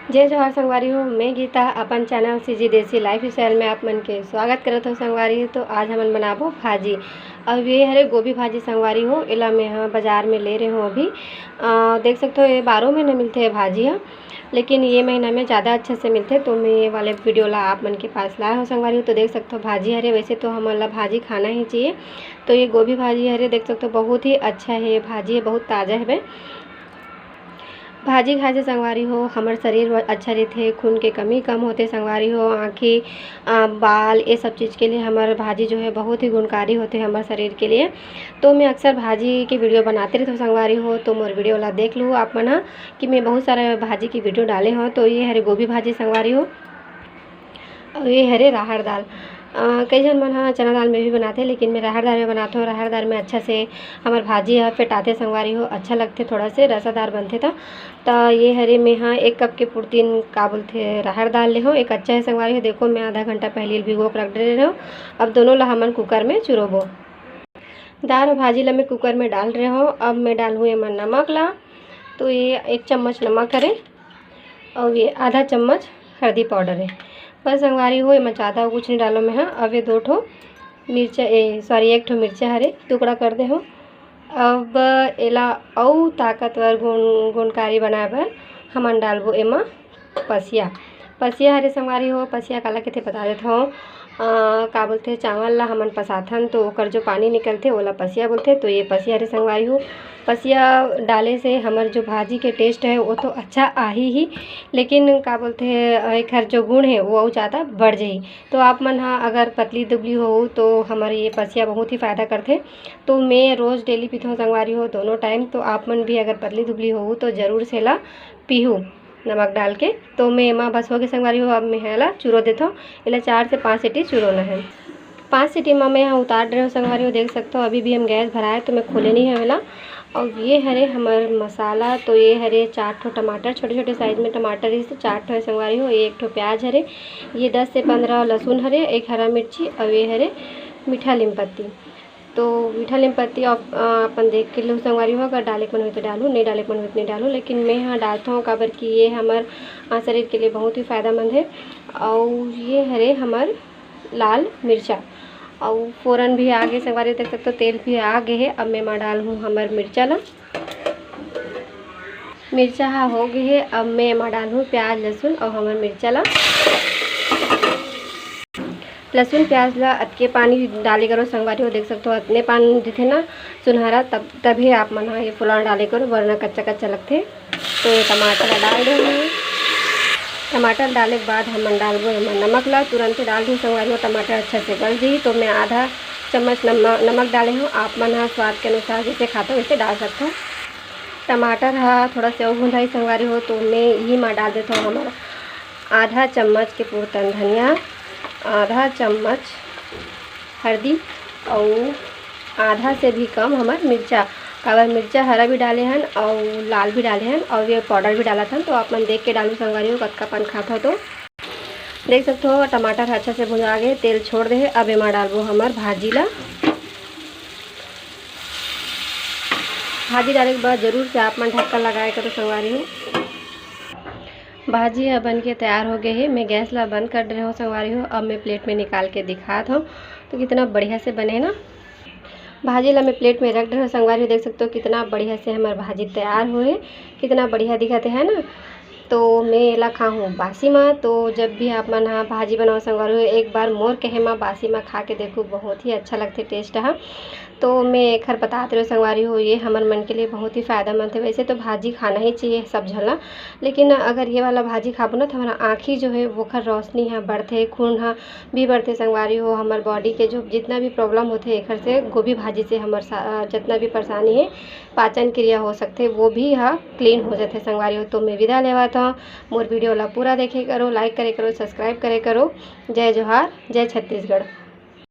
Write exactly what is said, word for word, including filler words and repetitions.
जय जोहार संगवारी हो, मैं गीता अपन चैनल सीजी देसी लाइफस्टाइल में आप मन के स्वागत करत हो संगवारी हो। तो आज हमन बनाबो भाजी। अब ये हरे गोभी भाजी संगवारी हो, एला मैं ह बाजार में ले रहे हूँ अभी। अ, देख सकते हो ये बारह महीना मिलथे ये भाजी ह, लेकिन ये महीना में ज़्यादा अच्छे से मिलथे, तो मैं ये वाले वीडियो ला आप मन के पास लाए हूँ संगवारी हो। तो देख सकते हो भाजी हरे, वैसे तो हमन ला भाजी खाना ही चाहिए। तो ये गोभी भाजी हरे, देख सकते हो बहुत ही अच्छा है ये भाजी, है बहुत ताज़ा है। भाजी खाए से संगवारी हो, हमर शरीर व-, अच्छा रहिथे, खून के कमी कम होथे संगवारी हो, आँखी, अ, बाल, ये सब चीज़ के लिए हमर भाजी जो है बहुत ही गुणकारी होथे हमर शरीर के लिए। तो मैं अक्सर भाजी के वीडियो बनाते रहथों संगवारी हो, तो मोर वीडियो ला देख लू आप मन ह कि मैं बहुत सारा भाजी की वीडियो डाले हूँ। तो ये हरे गोभी भाजी संगवारी हो, अउ ये हरे राहड़ दाल। अ, कई झन मन ह चना दाल में भी बनाथे, लेकिन मैं राहड़ दाल में बनाथों। राहड़ दाल में अच्छा से हमर भाजी ह फेटाथे संगवारी हो, अच्छा लगथे, थोड़ा से रसादार बनथे। त, त ये हरे मैं ह एक कप के पुरतिन का बोलथे राहड़ दाल ले हो, एक अच्छा है संगवारी हो। देखो मैं आधा घंटा पहले भिगो के रख दे रहे हो। अब दोनों ला हमन कुकर में चुरोबो। दाल और भाजी ला मैं कुकर में डाल रहे हो। अब मैं डालहूँ एमा नमक ला, तो ये एक चम्मच नमक हरे। अउ ये आधा चम्मच हल्दी पाउडर है। बस संगवारी हो, एमा ज़्यादा कुछ नहीं डालो मैं ह। अब ये दो ठो मिर्चा, ए, सॉरी, एक ठो मिर्चा हरे टुकड़ा कर दे हो। अब एला अउ ताकतवर गुण, गुणकारी बनाए बर हमन डालबो एमा पसिया। पसिया हरे संगवारी हो, पसिया काला कथे बता देत हव। अ, का बोलथे, चावल ला हमन पसाथन तो ओकर जो पानी निकलथे ओला पसिया बोलथे। तो ये पसिया हरे संगवारी हो, पसिया डाले से हमर जो भाजी के टेस्ट है वो तो अच्छा आही ही, लेकिन का बोलथे, अ, एखर जो गुण है वो अउ ज़्यादा बढ़ जाही। तो आप मन ह अगर पतली दुबली हो तो हमर ये पसिया बहुत ही फ़ायदा करथे। तो मैं रोज़ डेली पीथों संगवारी हो दोनों टाइम। तो आप मन भी अगर पतली दुबली हो तो ज़रूर से ला पीहू नमक डाल के। तो मैं एमा बस हो गए संगवारी हो, अब मैं एला चुरो देथों। एला चार से पाँच सीटी चुरोना है। पाँच सीटी में मैं यहाँ उतार रहे हो संगवारी हो, देख सकते हो अभी भी हम गैस भराए तो मैं खोले नहीं है एला। और ये हरे हमर मसाला, तो ये हरे चार ठो टमाटर, छोटे छोटे साइज में टमाटर, इस चार ठो है संगवारी हो, ये एक ठो प्याज हरे, ये दस से पंद्रह लहसुन हरे, एक हरा मिर्ची, और ये हरे मीठा नीम पत्ती। तो मीठा नीम पत्ती आप, अ, अपन देख के लो संगवारी हो, अगर डाले के मन होई तो डालू, नहीं डाले के मन होई तो नहीं डालू, लेकिन मैं हाँ डालता हूँ, काबर कि ये हमर, अ, शरीर के लिए बहुत ही फायदेमंद है। और ये हरे हमर लाल मिर्चा, और फोरन भी आगे संगवारी देख सकते हो, तेल भी आगे है। अब मैं एमा डालहूँ हमर मिर्चा ला। मिर्चा हा हो गए है, अब मैं एमा डालहूँ प्याज, लहसुन और हमर मिर्चा ला। लहसुन प्याज ला अतके पानी डाले करो संगवारी हो, देख सकते हो अतने पानी दिथे ना सुनहरा, तब, तभी आप मन हा ये फोरन डाले करो, वरना कच्चा कच्चा लगथे। तो ये टमाटर ला डाल दे हूँ। टमाटर डाले के बाद हमन डालबो एमा नमक ला, तुरंत डाल दूँ संगवारी हो, टमाटर अच्छा से गल जाही। तो मैं आधा चम्मच नमक, नमक डाले हूँ, आप मन हा स्वाद के अनुसार जैसे खाता वैसे डाल सकता। टमाटर हा थोड़ा से अउ भुंजाही संगवारी हो, तो मैं इही मा डाल देता हूँ हमर आधा चम्मच के पूरतन धनिया, आधा चम्मच हल्दी, अउ आधा से भी कम हमर मिर्चा, काबर मिर्चा हरा भी डाले हन और लाल भी डाले हन और ये पाउडर भी डालत हन। तो आप मन देख के डालू संगवारी हो, कतका पान खात हो तो। देख सकते हो टमाटर अच्छा से भुंजा गए, तेल छोड़ दे हे। अब एमा डालबो हमर भाजी ला। भाजी डाले के बाद जरूर से आप मन ढक्कन लगाए करो संगवारी हो। भाजी ह बन के तैयार हो गए हे। मैं गैस ला बंद कर दे रहे हो संगवारी हो। अब मैं प्लेट में निकाल के दिखात हूँ, तो कितना बढ़िया से बने हे ना। भाजी ला मैं प्लेट में रख दे रहे हो संगवारी हो, देख सकते हो कितना बढ़िया से हमर भाजी तैयार हुए, कितना बढ़िया दिखत है ना। तो मैं एला खाहूँ बासी मा। तो जब भी आप मन हा भाजी बनाओ संगवारी हो, एक बार मोर कहे मा बासी मा खा के देखो, बहुत ही अच्छा लगथे टेस्ट हा। तो मैं एखर बतात रहे हो संगवारी हो, ये हमर मन के लिए बहुत ही फायदेमंद है। वैसे तो भाजी खाना ही चाहिए सब झन ला, लेकिन अगर ये वाला भाजी खाबो ना तो हमारा आँखी जो है वो खर रोशनी हा बढ़थे, खून हा भी बढ़थे संगवारी हो, हमर बॉडी के जो जितना भी प्रॉब्लम होथे एखर से, गोभी भाजी से हमर सा-, जितना भी परेशानी है, पाचन क्रिया हो सकथे, वो भी हा क्लीन हो जाथे संगवारी हो। तो मैं विदा लेवत हूँ, मोर वीडियो ला पूरा देखे करो, लाइक करे करो, सब्सक्राइब करे करो। जय जोहार, जय छत्तीसगढ़।